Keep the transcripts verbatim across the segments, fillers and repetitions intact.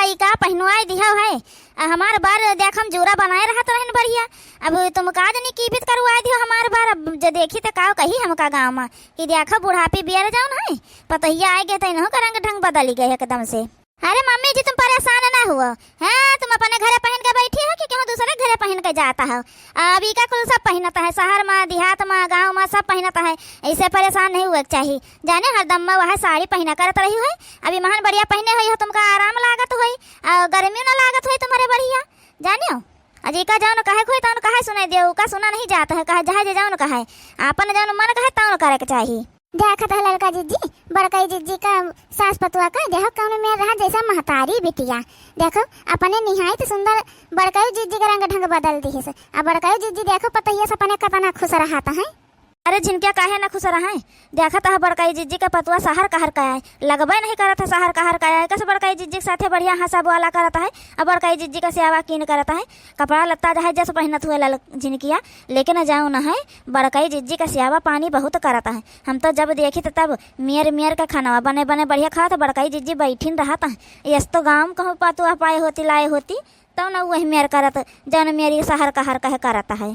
ई का पहिनवाइ दिहउ है? आ हमार बर देख हम जूरा बनाए रहत रहन बढ़िया। अब तुम का जनी कीबित करवाइ दिहउ हमार बर। अब जो देखी त काउ कही हमका गाँव मा कि देखउ बुढ़ापी बियर जउन है, पतोहिया आइ गए त इनहू का रंग ढंग बदलि गए एकदम से। अरे मम्मी जी, तुम परेसान न हुआ, हैं? तुम अपने घरे पहिन के बैठी हो कि केहू दूसरे घरे पहिन के जात हो? अब ई का कुल सब पहिनत है, सहर मा, देहात मा, गाँव मा सब पहिनत है। अइसे परेसान नहीं हुए के चाही। जाने हरदम मा वह साड़ी पहिना करत रही हुई, अब इमहन बढ़िया पहिने हुई हो, तुमका आराम लागत हुई, अ, गर्मी न लागत हुई तुम्हरे बढ़िया। जानियो, अजी का जउन कहे के होई तउन कहे सुनाइ दियो, उका सुना नहीं जात है, कहे जहाँ जे जउन कहे, आपन जउन मन कहे तउन करे के चाही। देखत है ललका जिज्जी, बड़कई जिज्जी का सास पतुआ का, देखो कउन मेर रहा जइसे महतारी बिटिया। देखो, अपने निहायत सुंदर बड़कई जिज्जी का रंग ढंग बदल दिहिस। अब बड़कई जिज्जी देखो पतोहिया से अपने कतना खुश रहत है। अरे झिनकिया काहे न खुश रहइ? देखत ह बड़कई जिज्जी के पतुआ सहर कहर क आए, लगबइ नहीं करत ह सहर कहर क आए। कस बड़कई जिज्जी के साथे बढ़िया हँसा बोला करत है, अब बड़कई जिज्जी का सेवा कीन करत है। कपड़ा लत्ता जहे जस पहिनत हुए लल झिनकिया, लेकिन जउन है बड़कई जिज्जी का सेवा पानी बहुत करत है। हम तो जब देखित तब मेर मेर के खानवा बने बने बढ़िया खात, बड़कई जिज्जी बैठिन रहत है। यस तो गाँव कहूँ पतुआ पाए होती लाए होती, तउ न वही मेर करत, जउन मेरी सहर कहर कहे करत है।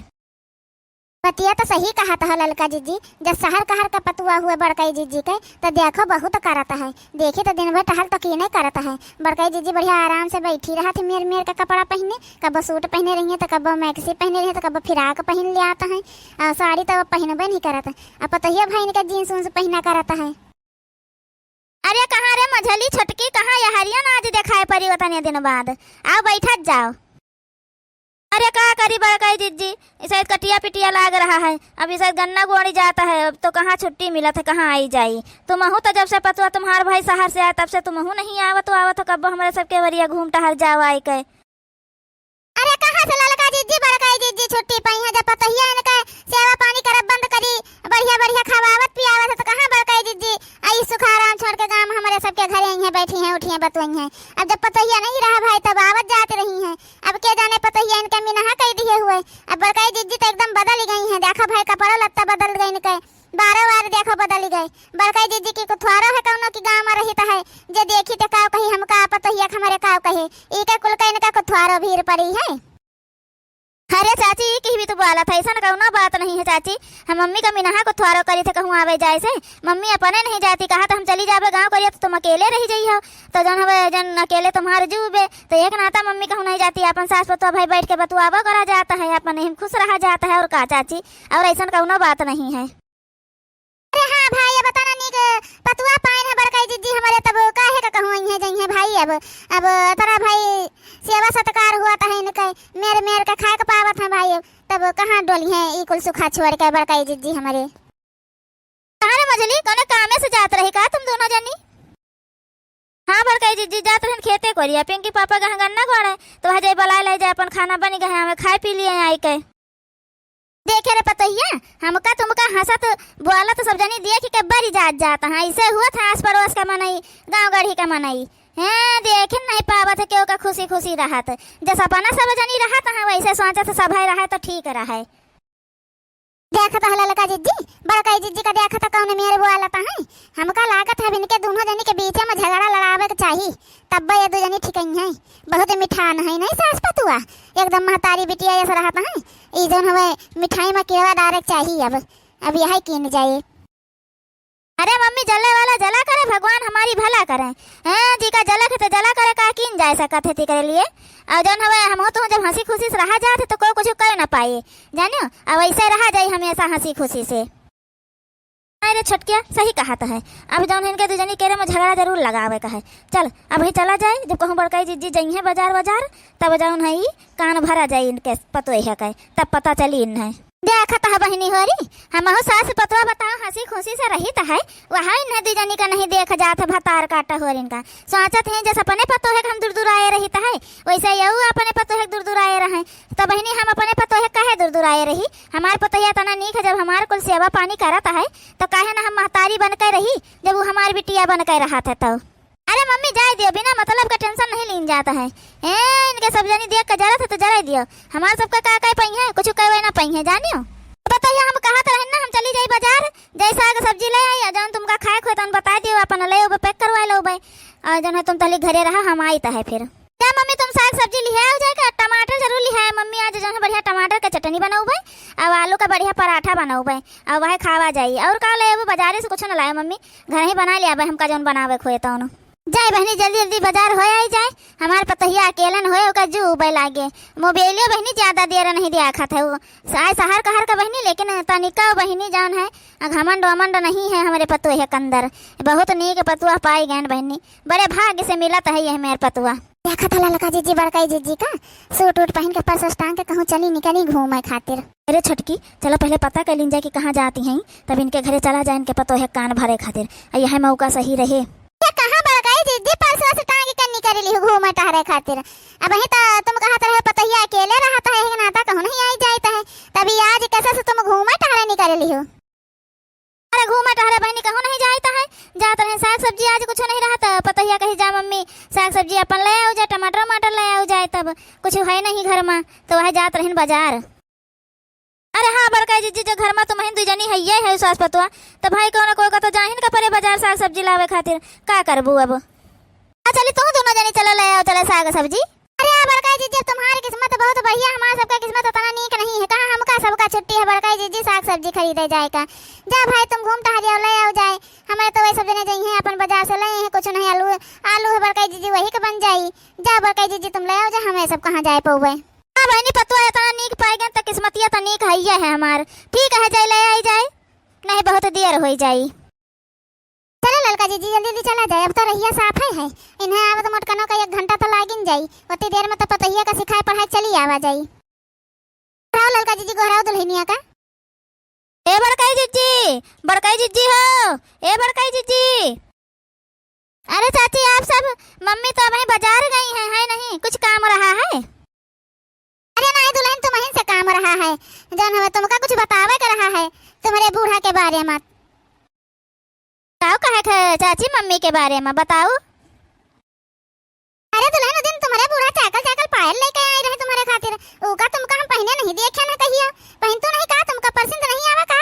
बतिया त सही कहत ह ललका जिज्जी, जब सहर कहर क पतुआ हुए बड़कई जिज्जी के, त देखो बहुत करत है। देखी त दिन भर टहल तो कीने करत है। बड़कई जिज्जी बढ़िया आराम से बैठी रहत है मेर मेर क कपड़ा पहिने, कब्बो सूट पहिने रही है त कब्बो मैक्सी पहिने रही है त कब्बो फिराक पहिन लियात है। आ साड़ी त अब पहिनबे नहीं करत है। आ पतोहिया भइन के जींस उन्स पहिना करत है। अरे कहाँ रे मझली छोटकी, कहाँ यहरियन आज देखाए परी ओतने दिन बाद? आओ बैठत जाओ। अरे का करी बड़कई जिज्जी, ई साइत कटिया पिटिया लाग रहा है, अब ई साइत गन्ना गोड़ी जात है, अब तो कहाँ छुट्टी मिलत है, कहाँ आई जाई। तुमहू तो जब से पतुआ तुम्हार भाई सहर से आए तब से तुमहू नहीं आवत हो, आवत हो कब्बो हमरे सबके वरिया घूम टहर जाओ आई के। अरे कहाँ से ललका जिज्जी बड़कई जिज्जी छुट्टी पइहैं, जब पतोहिया इनका सेवा पानी करब बंद करी, बढ़िया बढ़िया खवावत पियावत है, तो कहाँ बड़कई जिज्जी आई सुखाराम छोड़ के गाँव हमरे सबके घरे अइहैं, बैठिहैं, उठिहैं, बतुअइहैं। अब जब पतोहिया नहीं रहा भाई, तब आवत जात रहिहैं। अब के जाने पतोहिया इनके मिनहा कइ दिहे हुए। अब बड़कई जिज्जी तो एकदम बदलि गइहैं, देखा भाई, कपड़ो लत्ता बदल गए इनके, बारो बार देखो बदलि गए। बड़कई जिज्जी की कुथवारो है कउनो की गाँव मा रहित है, जे देखी ते काव कही, हमका पतोहिया के हमरे काव कही, ई के कुल के इनका कुथवारो भीर परी है। अरे चाची, ई किही भी तो बोलत है, अइसन कउनो बात नहीं है चाची। हम मम्मी का मिनहा कुथवारो करी थे कहूँ आवे जाए से, मम्मी अपने नहीं जाती, कहा त हम चली जाबे गाँव करिया तो तुम अकेले रहि जइहो, तो जउन हवे जउन अकेले तुम्हार जूबे, तो एक नाता मम्मी कहूँ नहीं जाती, अपन सास पतुआ भाई बैठ के बतुआबो करा जात है, अपन यही खुश रहा जात है, और का चाची, और अइसन कउनो बात नहीं है। अरे हाँ भाई, अब तना नीक पतुआ पाइन है बड़कई जिज्जी हमरे, तब काहे का कहूँ अइहैं जइहैं भाई। अब, अब तरा भाई सेवा सत्कार हुआ त है इनके, मेर मेर के खाए के पावत है भाई, तब कहाँ डोलिहैं ई कुल सुखा छोड़ के बड़कई जिज्जी हमरे। अरे मझली, कौने कामे से जात रही का तुम दोनों जनी? हाँ बड़कई जिज्जी, जात रहन खेते कोरिया, पिंकी पापा गहन गन्ना गोड़े, तो वह जाई बुलाए ले जाए, अपन खाना बनी गए, हमें खाए पी लिए आई के। देखे रे पतोहिया, हमका तुमका हँसत बोलत सब जनी देख के बरी जात जात हैं। अइसे हुआ था आस पड़ोस का मनई, गाँव गढ़ी का मनई। हैं, देखे नहीं पावत है केहू का खुशी खुशी रहत। जस अपना सब जनी रहत हैं, वइसे सोचत सभे रहे तो ठीक रहे। देखत ह ललका जिज्जी, बड़कई जिज्जी का देखत कौन मेर बोलत हैं। हमका लागत है अब इनके दोनों जनी के बीचे में झगड़ा लड़ावे के चाही, तब्बे ये दू जनी ठिकइहैं। बहुत मिठान है नहीं सास पतुआ, एकदम महतारी बिटिया जस रहत हैं। ई जौन हवे मिठाई में किड़वा डारे के चाही। अब, अब यही कीन जाए। अरे मम्मी, जले वाला जला करे, भगवान हमारी भला करे। हैं, जी का जलक है तो जला करे, का कीन जाए सकत है ती करे लिए। और जौन हवे हम हो तो जब हँसी खुशी से रहा जात है तो कोई कुछ कह ना पाए, जानियो। अब अइसे रहा जाई हमेशा हँसी खुशी से। अरे छोटकिया, सही कहत है। अब जौन है इनके दू जनी केरे में झगड़ा जरूर लगावे का है। चल, अबही चला जाए, जब कहूँ बड़कई जिज्जी जइहैं बाजार, बाजार, तब जौन है ई कान भरा जाए इनके पतोहिया के, तब पता चली इन्हें। देखत ह बहिनी होरी, हमहू सास पतोह बताओ हँसी खुशी से रहित है, वहाँ इन्हें दू जनी का नहीं देख जात है भतार काटा होरिन का। सोचत हैं जस अपने पतोहे के हम दुरदुराए रहित है, वइसे यहू अपने पतोहे के दुरदुराए रहे। तो बहिनी, हम अपने पतोहे काहे दुरदुराए रही? हमार पतोहिया तना नीक है, जब हमार कुल सेवा पानी करत है, तो काहे ना हम महतारी बन के रही, जब वो हमार बिटिया बन के रहत है तो। अरे मम्मी, जाए दियो, बिना मतलब का tension नहीं लीन जात है। ए, इनके सब जनी देख के जरत है तो जराई दियो, हमार सबका का कह पइहैं, कुछ कहवे ना पइहैं, जानियो। पतोहिया, हम कहत रहन ना, हम चली जाई बाजार, जइसा आगे सब्जी ले आई, जौन तुमका खाए खोए तौन बताए दियो, अपन ले उबे pack करवाए लो उबे, और जौन है तुम तहली घरे रहा, हम आइत है फिर। जा मम्मी, तुम साग सब्जी लिहे आओ जाए का, टमाटर जरूर लिहे आओ मम्मी, आज जौन है बढ़िया टमाटर के चटनी बनउबे, अउ आलू का बढ़िया पराठा बनउबे, अउ वह खावा जाई। अउर का ले अबू, बजारे से कुछ न लाए मम्मी, घर ही बना ले आबे, हमका जौन बनावे खोए तौन। जाए बहिनी, जल्दी जल्दी बजार हो आई जाए, हमार पतोहिया अकेलन होए, ओका जू उबे लागे। मोबाइलियो बहिनी ज्यादा देर नहीं दिया खात है, वो आए सहर कहर का बहिनी, लेकिन तनिका बहिनी जौन है, घमंड वमंड नहीं है हमरे पतोहे के अंदर। बहुत नीक पतोह पाई गएन बहिनी, बड़े भाग्य से मिलत है यह मेर पतोह। देखत है ललका जिज्जी, बड़काई जिज्जी का सूट उट पहिन के, पर्स टांग के कहूँ चली निकली घूमे खातिर। अरे छोटकी, चलो पहले पता कर लीन जाए कि कहाँ जाती हैं, तब इनके घरे चला जाए इनके पतोहे कान भरे खातिर। आ यह मौका सही रहे। ये कहाँ बड़काई जिज्जी पर्स वर्स टांग के निकल ली हो घूमे टहरे खातिर? अबहीं तो तुम कहत रहे पतोहिया अकेले रहत है, एक नाता कहूँ नहीं आई जाइत है, तभी आज कैसे से तुम घूमे टहरे निकल ली हो? अरे घूमे टहरे बहिनी कहूँ नहीं जाइत है, जात रहे साग सब्जी आज कुछ नहीं रहत, पतोहिया कही जा मम्मी साग सब्जी अपन ले आओ जाए, टमाटर वमाटर ले आओ जाए, तब कुछ है नहीं घर मा, तो वह जात रहन बजार। अरे हाँ बड़काई जिज्जी, जो घर मा तुमहिन दुइ जनी हइये है सास पतोह, तो भाई कौन कोई का तो जाहिन का परे बजार साग सब्जी लावे खातिर, का करबू अब? आ चली तू दोनों जनी चलो ले आओ चले साग सब्जी। अरे बड़काई जिज्जी, तुम्हारी किस्मत बहुत बढ़िया, हमार सबका किस्मत उतना नीक नहीं है, कहाँ हमका सबका छुट्टी है बड़काई जिज्जी साग सब्जी खरीदे जाए का। जा भाई तुम घूम टहर आओ ले आओ जाए, हमें तो वही सब जने जइहें अपन बजार से ले हैं, कुछ नहीं आलू, आलू है बड़काई जिज्जी वही के बन जाई। जा बड़काई जिज्जी तुम ले आओ जा, हमें सब कहाँ जाए पउबे। हाँ बहिनी, पतोह इतना नीक पाए गए तो किस्मतिया तो नीक हइये है हमार। ठीक है, जाए ले आई जाए, नहीं बहुत देर होई जाई। चलो ललका जिज्जी, जल्दी जल्दी चला जाए, अब तो रहिया साफ है, है। इन्हें आवत मोटकनो का एक घंटा तो लागिन जाई, उतनी देर में तो पतोहिया का सिखाए पढ़ाए चली आवा जाई। गोहराओ ललका जिज्जी, गोहराओ दुल्हनिया का। ए बड़काई जिज्जी, बड़काई जिज्जी हो, ए बड़काई जिज्जी। अरे चाची, आप सब, मम्मी तो अबहीं बजार गई हैं, है नहीं, कुछ काम रहा है? अरे नहीं दुल्हन, तुम्हिन से काम रहा है, जौन हमें तुमका कुछ बतावे के रहा है, तुम्हरे बूढ़ा के बारे मा। बताओ, कहे थे चाची मम्मी के बारे मा, बताओ। अरे दुल्हन, उ दिन तुम्हरे बूढ़ा चाकल चाकल पायल लेके आए रहे तुम्हरे खातिर, उ का तुमका हम पहिने नहीं देखे न कहियो, पहिनतू नहीं का, तुमका पसंद नहीं आवा का?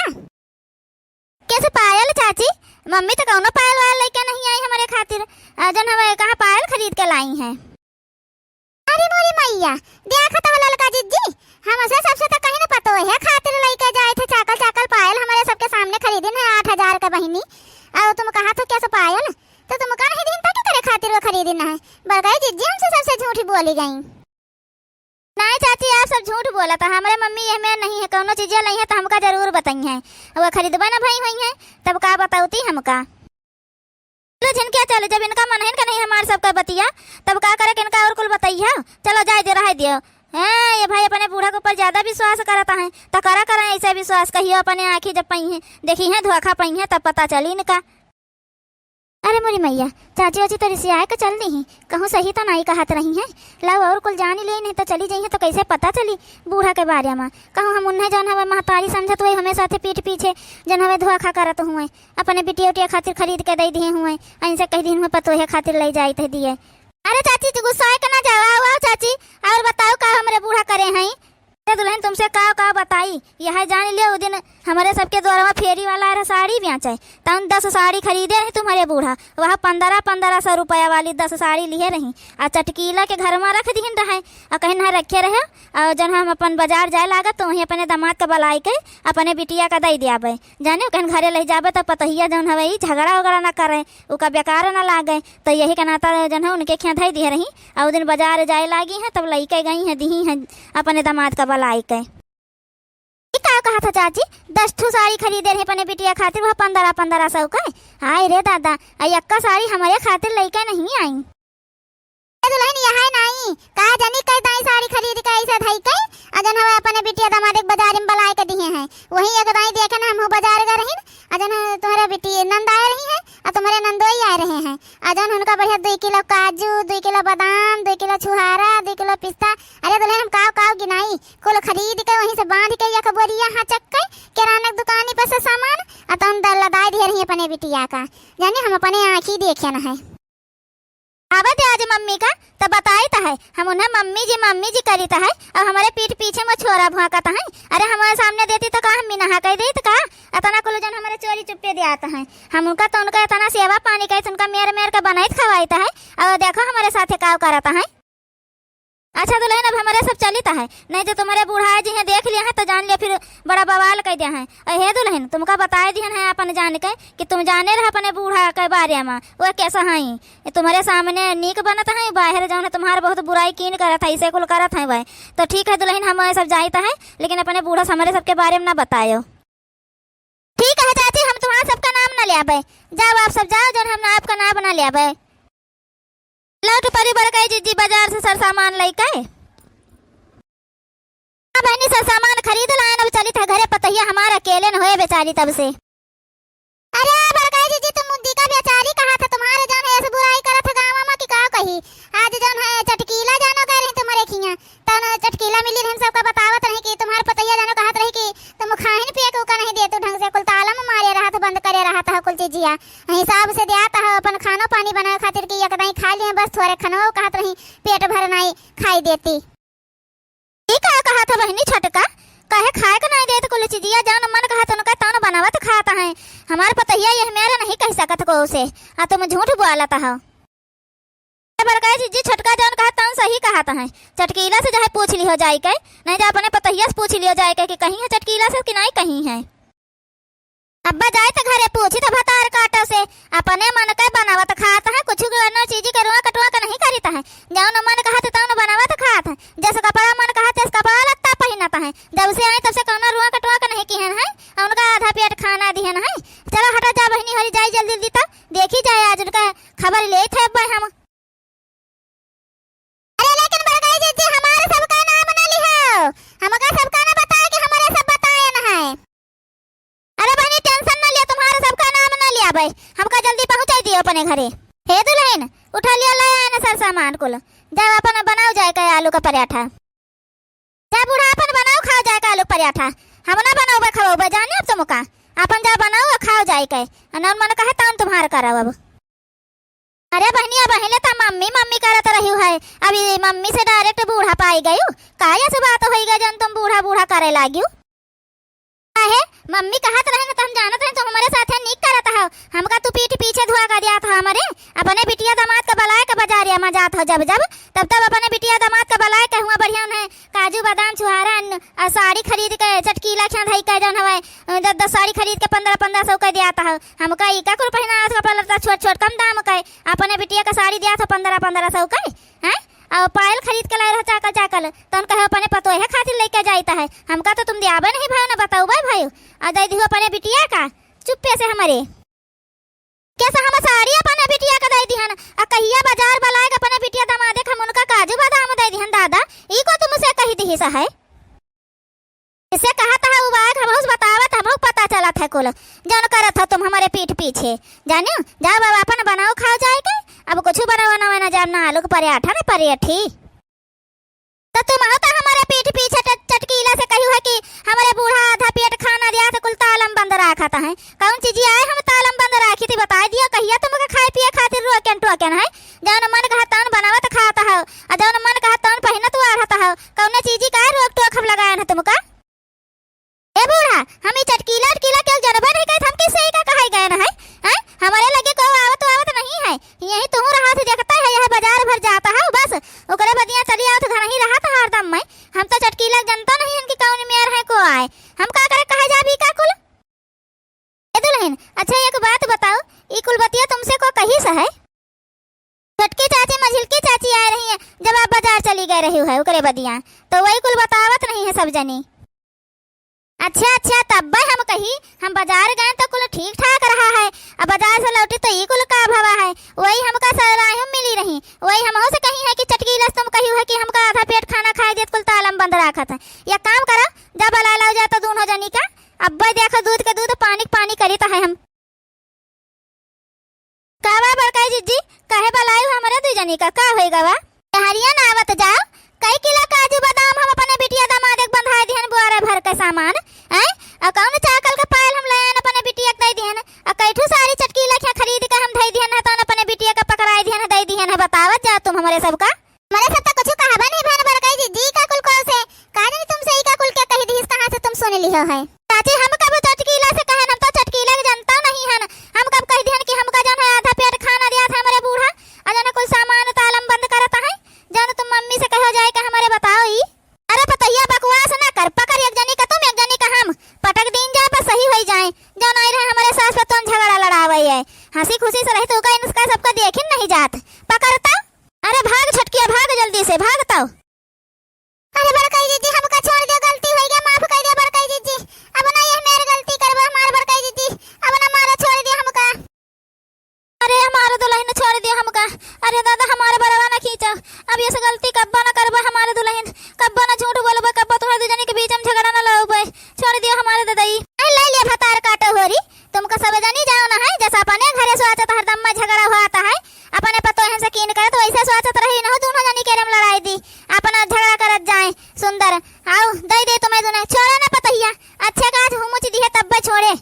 कैसे पायल चाची? मम्मी तो कौनो पायल वायल लेके नहीं आई हमरे खातिर। आ, जौन हमें कहाँ पायल खरीद के लाई हैं। अरे मोरी मैया, देखत हो ललका जिज्जी, हमसे सबसे तो कहीं न पतोहे खातिर लेके जाए थे चाकल चाकल पायल, हमरे सबके सामने खरीदिन है आठ हजार का बहिनी। और तुम कहा था कैसे पायल, तो तुमका नहीं दिन तक करे खातिर वो खरीदिन है। बड़काई जिज्जी हमसे सबसे झूठी बोली गई। नहीं चाची, आप सब झूठ बोलत है। हमरे मम्मी ये में नहीं है, कौनो चीजिया लइहें तो हमका जरूर बताइहें। वो खरीदबे न भई होइहें, तब का बतौती हमका। चलो झिनकिया चलो, जब इनका मनहिन का नहीं हमार सबका बतिया, तब का करे के इनका और कुल बतइहा। चलो जाए दे, रहे दियो। हैं, ये भाई अपने बूढ़ा के ऊपर ज्यादा विश्वास करत हैं, तो करा करा ऐसे विश्वास, कहियो अपने आँखी जब पइहें, देखिहें धोखा पइहें, तब पता चली इनका। अरे मोरी मैया, चाची वाची तो रिसियाए के चल दी ही, कहूँ सही तो नाई कहत रही हैं। लाओ और कुल जानी ले, नहीं तो चली जइहें तो कैसे पता चली बूढ़ा के बारे मा। कहूँ हम उन्हें जौन हवे महतारी समझत हुए, हमें साथे पीठ पीछे जौन हवे धोखा करत हुए, अपने बिटिया उटिया खातिर खरीद के दे दिए हुए, इनसे कह दी हुए पतोहे खातिर ले जाइत है दिए। अरे चाची, तू गुस्साए के ना जाओ, आओ, आओ चाची, और बताओ का हमरे बूढ़ा करे हैं? अरे दुल्हन, तुमसे का का बताई, यह जान लियो, उ दिन हमरे सबके द्वारवा फेरी वाला रहा साड़ी बेचे, तउन दस साड़ी खरीदे रही तुम्हरे बूढ़ा, वह पन्द्रह पन्द्रह सौ रुपया वाली दस साड़ी लिहे रही, आ चटकीला के घर मा रख दिहिन रहे, आ कहीं ना रखे रहे, और जब हम अपन बजार जाए लागत तो वहीं अपने दामाद का बलाई के अपने बिटिया का दे दियाबे, जाने कहीं घरे ले जाबे तो पतोहिया जौन हवे ई झगड़ा वगड़ा ना करे, उका बेकार ना लागे, तो यही के नाता जौन है उनके खिया धई दिहे रही, और उ दिन बजार जाए लागी हैं तब लइके गई हैं, दिही हैं अपने दामाद का बलाई के। ई का कहा था चाची, दस ठो साड़ी खरीदे रहे अपने बिटिया खातिर, वह पन्द्रह पन्द्रह सौ का। हाय रे दादा, आ यक्का साड़ी हमरे खातिर लइके नहीं आई। ए दुल्हन, यह है नाई, का जानी कई दाई साड़ी खरीद के ऐसे धई के, आ जौन हवे अपने बिटिया दामाद के बजारी में बलाए के दिहे हैं। वही एक दाई देखे ना, हमहू बजार गए रही, आ जौन तुम्हरे बिटिया नंद आए रही हैं, आ तुम्हरे नंदोई आए रहे हैं, आ जौन उनका बढ़िया दुई किलो काजू, दुई किलो बादाम, दुई किलो छुहारा, दुई किलो पिस्ता, अरे दुल्हन, हम काव काव गिनाई, कुल खरीद के वहीं से बांध के एक बोरिया हाँ चक के किराना के दुकानी पर से सामान, आ तौन द-, लदाई दिहे रही अपने बिटिया का, जाने हम अपने आँखी देखे न है। आवे दे आज मम्मी का, त बताइत है, हम उन्हें मम्मी जी, मम्मी जी करित है, और हमरे पीठ पीछे में छोरा भौंकत है। अरे हमारे सामने देती तो का हम मिनहा कह देत का? इतना कुल जन हमरे चोरी चुप्पे दियात है। हम उनका तो उनका इतना सेवा पानी करित, उनका मेर मेर के बनाइत खवाइत है, और देखो हमरे साथे का करत है। अच्छा दुलहिन, अब हमरे सब चलित है, नहीं तो तुम्हरे बूढ़ा जी हैं देख लिया है तो जान लिया फिर बड़ा बवाल कइ दिया है। अ हे दुलहिन, तुमका बताए दिहन है अपन जान के कि तुम जाने रहे अपने बूढ़ा के बारे में, वो कैसा हैं, ये तुम्हरे सामने नीक बनत हैं, बाहर जौन है तुम्हार बहुत बुराई कीन करत है, इसे कुल करत हैं वह। तो ठीक है दुलहिन, हम सब जाइत है, लेकिन अपने बूढ़ा से हमरे सबके बारे में ना बतायो। ठीक है चाची, हम तुम्हार सबका नाम ना लेबे। जाओ आप सब जाओ, जौन हम ना आपका नाम ना लेबे। लौट परी बड़काई जिज्जी बाजार से सर सामान लइके। हाँ बहिनी, सर सामान खरीद लायन, अब चलित है घरे, पतोहिया हमार अकेले न होए बेचारी तब से। अरे बड़काई जिज्जी, तुम मुद्दी का बेचारी कहा था, तुम्हारे जौन है ऐसे बुराई करत है गाँव में कि का कही। आज जौन है चटकीला जानो गए रही तुम्हरे खिया, तौन चटकीला मिली रही, हम सबका बतावत रही कि तुम्हार पतोहिया जानो कहत रही कि तुम खाहिन पिए के ओका नहीं देतू ढंग से, कुल ताला में मारे रहत, बंद करे रहत हो कुल चीजिया। हिसाब से देत हो अपन खानो पानी बनावे खातिर कि एक दाई खा लिए बस, थोरे खनवा कहत रही पेट भर नाई खाई देती। ई का कहत हो बहिनी छोटका, काहे खाए के नाई देत कुल चीजिया, जौन मन कहत उनका तौन बनावत खात हैं। हमार पतोहिया यह मेरे नहीं कह सकत को उसे, आ तुम झूठ बोलत हो। ए बड़काई जिज्जी, छोटका जौन कहत तौन सही कहत हैं। चटकीला से चाहे पूछ लिहो जाइके, नहीं तो अपने पतोहिया से पूछ लिहो जाइके कि कहीं है चटकीला से कि नहीं कहीं है। अब्बा जाइत घरे पूछित भतार काटो से, अपने मन के बनावत खात हैं, कुछ अन्य चीज के रुआ कटुआ के नहीं करित हैं। जौन मन कहत तौन बनावत खात हैं, जस कपड़ा मन कहत तस कपड़ा लत्ता पहिनत हैं। जब से आई तब से कौनो रुआ कटुआ के नहीं किहन हैं, और उनका आधा पेट खाना दिहन हैं। चलो हटा जा बहिनी, होरी जाई जल्दी जल्दी तब देखी जाए आज उनका खबर लेत है अब्बा हम। अरे लेकिन बड़काई जिज्जी, हमारे सबका नाम ना लिहो, हमका सबका ना बताए कि हमारे सब बताए ना है। अरे बहिनी tension ना लियो, तुम्हारे सबका नाम ना लियाबे, हमका जल्दी पहुँचाई दियो अपने घरे। हे दुलहिन, उठा लियो, ले आए ना सर सामान कुल, जाओ अपन बनाओ जाइके आलू का पराठा। जा बूढ़ा, अपन बनाओ, खाओ जाइके आलू पराठा। हम ना बनाओबे, खवाओबे, जाने अब तुमका। अपन जा बनाओ और खाओ जाइके। अनौन मन कहे तौन तुम्हार करब अब। अरे बहनिया, पहिले त मम्मी मम्मी करत रही है, अब ये मम्मी से direct बूढ़ा पाई गयू। का ऐसे बात होई गई जौन तुम बूढ़ा बूढ़ा करे लागियो? काहे? मम्मी कहत रहे न त हम जानत रहे, तुम हमरे साथे नीक करत हो। हमका तू पीठ पीछे धुआ कर दियात हो हमरे। अपने बिटिया दामाद का बलाए के बजारिया में जात हो जब जब, तब तब अपने बिटिया दामाद का बलाए के हुआ बढ़िया उन्हें काजू बादाम छुहारा न, आ साड़ी खरीद के चटकीला खिया धई के जौन हवे, दस दस साड़ी खरीद के पन्द्रह पन्द्रह सौ के दियात हो। हमका ई का कुल पहिना कपड़ा लत्ता छोट छोट कम दाम के, अपने बिटिया का साड़ी दियात हो पन्द्रह पन्द्रह सौ के, हैं? और पायल खरीद के लाए रहो चाकल चाकल, तौन कहे अपने पतोहे खातिर लेके जाइत है। हमका तो तुम दियाबे नहीं भयो, ना बतौबे भयो, आ दे दिहो अपने बिटिया का चुप्पे से हमरे। कैसे हम साड़ी अपने बिटिया का दे दिहन, आ कहिया बाजार बलाए के अपने बिटिया दमादे के हम उनका काजू बादाम दे दिहन दादा, ई को तुमसे कही दिहिस है? इसे कहत है उ बात, हमहू से बतावत, हमहू पता चलत है कुल, जौन करत हो तुम हमरे पीठ पीछे। जानियो, जाओ बाबा, अपन बनाओ, खाओ जाइके। अब कुछ बनाओ ना, ना जाम ना आलू के पराठा, ना पराठी। तो तुमहू तो हमरे पीठ पीछे ट-, चटकीला से कहियो है कि हमरे बूढ़ा आधा पेट खाना दिया से कुल तालम बंद राखत है। कौन चीजी आए हम तालम बंद राखी थी, बताई दियो, कहिया तुमका खाए पिए खातिर रोकेन टोकेन है? जौन मन कहा तौन बनावत खात हो, आ जौन मन कहा तौन पहिनत ओढ़त हो, कौने चीजी का रोक टोक हम लगाएन है तुमका? ए बूढ़ा, हम ई चटकीला उटकीला केहू जनबे नहीं करत, हम किससे ई का कहाई गएन है? हैं? हमरे लगे कोई आवत वावत नहीं है, यही तुहू रहा से देखता है, यह बाजार भर जाता है बस, ओकरे बदिया चली आवत घर ही रहत है हरदम में। हम तो चटकीला जनता नहीं है कि कौन मेर है को आए, हम का करे कहा जाबी का कुल? ए दुलहिन, अच्छा एक बात बताओ, ई कुल बतिया तुमसे को कहिस है? छोटकी चाची, मझिलकी चाची आए रही हैं, जब आप बाजार चली गए रही है, ओकरे बदिया, तो वही कुल बतावत नहीं है सब जनी। अच्छा, अच्छा, तब्बे हम कही, हम बाजार गए तो कुल ठीक ठाक रहा है, अब बाजार से लौटी तो ई कुल का भवा है, वही हमका सराही में मिली रही, वही हमहू से कही है कि चटकीला से तुम कही है कि हमका आधा पेट खाना खाए देत कुल तालम बंद राखत है। या काम करो, जब बुला लाओ जाए तो दोनों जनी का, अब्बे देखो दूध के दूध, पानी के पानी करित है हम। का बा बड़काई जिज्जी, काहे बलायू हमरे दुई जनी का, का होई गवा? टहरिया ना आवत जाओ, कई किलो काजू बादाम हम अपने बिटिया दामाद के बंधाए दिहन बुआरे भर के सामान, हैं? आ कौन चाकल के पायल हम लायन अपने बिटिया के दे दिहन, आ कई ठू साड़ी चटकीला खिया खरीद के हम धई दिहन है, तौन अपने बिटिया के पकड़ाए दिहन है, दे दिहन है, बतावत जाओ तुम हमरे सबका। हमरे सब तो कुछ कहबा नहीं भन बड़काई जिज्जी, का कुल को से, का जानी तुमसे ई का कुल के कही दिहिस, कहाँ से तुम सुन लिहो है? चाची, हम कब चटकीला से कहन, हम तो चटकीला के जनता नहीं हन। हम कब कह दिहन कि हमका जौन है आधा पेट खाना दिया था हमरे बूढ़ा, आ जौन कुल सामान तालम बंद करत है, जौन तुम मम्मी से कहो जाए कि नहीं जात। पकड़ तउ। अरे भाग छोटकिया, भाग जल्दी से, भाग तउ। अरे बड़कई जिज्जी, हमका छोड़ दियो, गलती होइ गया, माफ कइ दियो बड़कई जिज्जी। अब ना ये मेर गलती करबो हमार बड़कई जिज्जी, अब ना मारो, छोड़ दियो हमका। अरे हमार दुलहिन, छोड़ दियो हमका। अरे दादा, हमार बरवा ना खींचो, अब ये से गलती कब्बो ना करबो हमार दुलहिन, कब्बो ना झूठ बोलबो, कब्बो तोहरे दू जनी के बीच में झगड़ा ना लाउबो, छोड़ दियो हमार ददई। अरे ले लिया भतार काटो होरी, तुमका सब जनी जाओ ना है, जैसा अपने घरे सोचत हरदम में झगड़ा होत है, अपने पतोहन से कीन करत वैसे सोचत रही न हो, दोनों जनी के रम लड़ाई दी, अपना झगड़ा करत जाए सुंदर। आओ, दई दे तुम्हें दोनों, छोड़े ना पतोहिया, अच्छे का आज हुमुच दिहे तब्बे छोड़े।